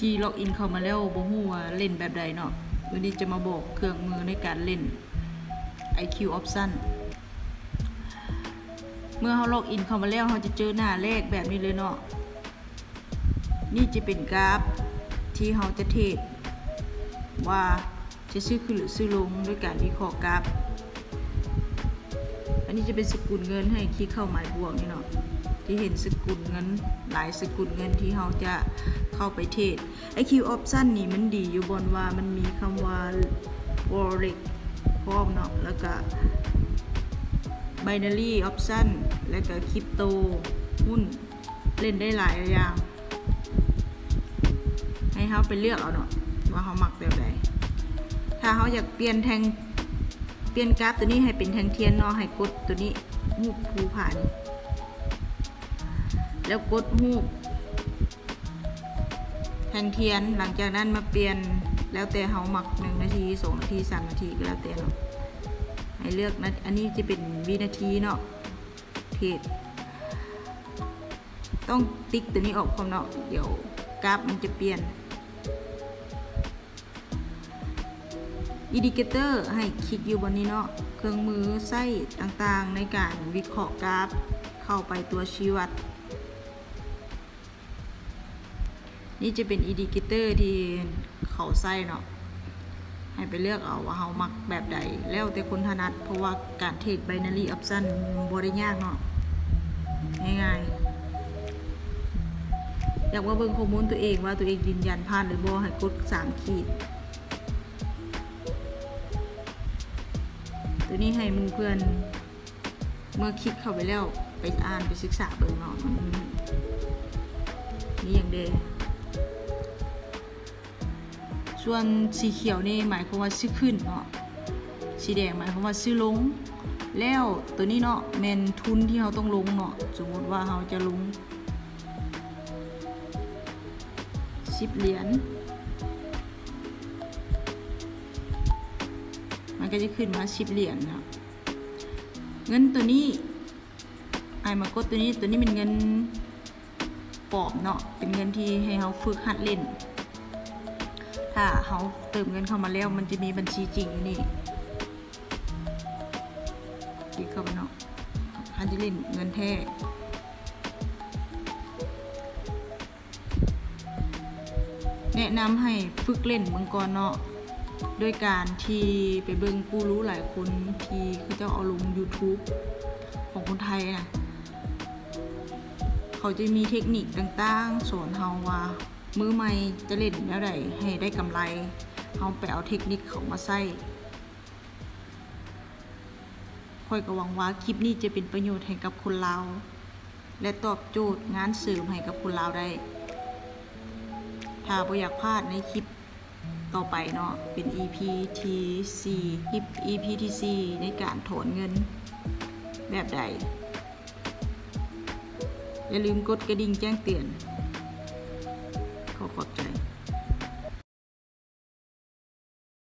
ທີ່ລັອກອິນເຂົ້າມາແລ້ວບໍ່ຮູ້ວ່າຫຼິ້ນແບບໃດເນາະ. ມື້ນີ້ຈະມາບອກເຄື່ອງມືໃນການຫຼິ້ນ ໄອຄິວ Option. ເມື່ອເຮົາລັອກອິນເຂົ້າມາແລ້ວ ເຮົາຈະເຈີໜ້າແລກແບບນີ້ເລີຍເນາະ. ນີ້ຈະເປັນກາຟທີ່ເຮົາຈະເທຣດວ່າ ຈະຊື້ຂຶ້ນຫຼືຊື້ລົງໂດຍການວິເຄາະກາຟ. ອັນນີ້ຈະເປັນສະກຸນເງິນ ໃຫ້ຄລິກເຂົ້າໝາຍບວກນີ້ເນາະ ຈະເຫັນສະກຸນເງິນ ຫຼາຍສະກຸນເງິນທີ່ເຮົາຈະເຂົ້າໄປເທຣດ. ໄອຄິວ Option ນີ້ມັນດີຢູ່ບ່ອນວ່າມັນມີຄຳວ່າ Forex ພ້ອມເນາະ ແລ້ວກະ Binary Option ແລ້ວກະ Crypto ຫຸ້ນ ຫຼິ້ນໄດ້ຫຼາຍຢ່າງ ໃຫ້ເຮົາໄປເລືອກເອົາເນາະ ວ່າເຮົາມັກແບບໃດ. ຖ້າເຮົາຢາກປ່ຽນແທ່ງ ປ່ຽນກາຟໂຕນີ້ໃຫ້ເປັນແທ່ງທຽນເນາະ ໃຫ້ກົດໂຕນີ້ ຮູບພູຜານີ້ ແລ້ວກົດຮູບແທ່ງທຽນ. ຫຼັງຈາກນັ້ນມາປ່ຽນ ແລ້ວແຕ່ເຮົາມັກ ໜຶ່ງນາທີ ສອງນາທີ ສາມນາທີ ກໍແລ້ວແຕ່ເນາະ ໃຫ້ເລືອກນະ ອັນນີ້ຈະເປັນວິນາທີເນາະ ເທຣດ. ຕ້ອງຕິກໂຕນີ້ອອກພ້ອມເນາະ ດຽວກາຟມັນຈະປ່ຽນ. Indicator ໃຫ້ຄລິກຢູ່ບ່ອນນີ້ເນາະ ເຄື່ອງມືໃຊ້ຕ່າງໆໃນການວິເຄາະກາຟ ເຂົ້າໄປຕົວຊີ້ວັດ. ນີ້ຈະເປັນ Indicator ທີ່ເຂົາໃຊ້ເນາະ ໃຫ້ໄປເລືອກເອົາວ່າເຮົາມັກແບບໃດ ແລ້ວແຕ່ຄົນຖະໜັດ ເພາະວ່າການເທຣດ Binary Option ມັນບໍ່ໄດ້ຍາກເນາະ ງ່າຍໆ. ຢາກມາເບິ່ງຂໍ້ມູນຕົວເອງວ່າຕົວເອງຢືນຢັນຜ່ານຫຼືບໍ່ ໃຫ້ກົດສາມຂີດ. ຕົວນີ້ໃຫ້ໝູ່ເພື່ອນ ເມື່ອຄລິກເຂົ້າໄປແລ້ວ ໄປອ່ານໄປສຶກສາເບິ່ງເນາະ ມັນມີຫຍັງແດ່. ສ່ວນສີຂຽວນີ້ໝາຍຄວາມວ່າຊື້ຂຶ້ນເນາະ ສີແດງໝາຍຄວາມວ່າຊື້ລົງ. ແລ້ວໂຕນີ້ເນາະ ແມ່ນທຶນທີ່ເຮົາຕ້ອງລົງເນາະ. ສົມມຸດວ່າເຮົາຈະລົງສິບຫຼຽນ ມັນກໍຈະຂຶ້ນມາສິບຫຼຽນເນາະ. ເງິນໂຕນີ້ ອ້າຍມາກົດໂຕນີ້ ໂຕນີ້ແມ່ນເງິນປອມເນາະ ເປັນເງິນທີ່ໃຫ້ເຮົາຝຶກຫັດເຫຼັ້ນ. ຖ້າເຮົາເຕີມເງິນເຂົ້າມາແລ້ວ ມັນຈະມີບັນຊີຈິງຢູ່ນີ້ ຄລິກເຂົ້າໄປເນາະ ຄັນຈະຫຼິ້ນເງິນແທ້. ແນະນຳໃຫ້ຝຶກຫຼິ້ນເບິ່ງກ່ອນເນາະ ໂດຍການທີ່ໄປເບິ່ງກູຣູຫຼາຍຄົນທີ່ເຂົາເຈົ້າເອົາລົງ YouTube ຂອງຄົນໄທນະ ເຂົາຈະມີເທັກນິກຕ່າງໆ ສອນເຮົາວ່າມືໃໝ່ຈະຫຼິ້ນແນວໃດໃຫ້ໄດ້ກຳໄລ ເຮົາໄປເອົາເທັກນິກເຂົາມາໃຊ້. ຂ້ອຍກໍຫວັງວ່າຄລິບນີ້ຈະເປັນປະໂຫຍດໃຫ້ກັບຄົນລາວ ແລະ ຕອບໂຈດງານເສີມໃຫ້ກັບຄົນລາວໄດ້. ຖ້າບໍ່ຢາກພາດໃນຄລິບຕໍ່ໄປເນາະ ເປັນອີພີທີສີ່ ຄລິບອີພີທີສີ່ ໃນການຖອນເງິນແບບໃດ ຢ່າລືມກົດກະດິ່ງແຈ້ງເຕືອນ. ຂໍຂອບໃຈ.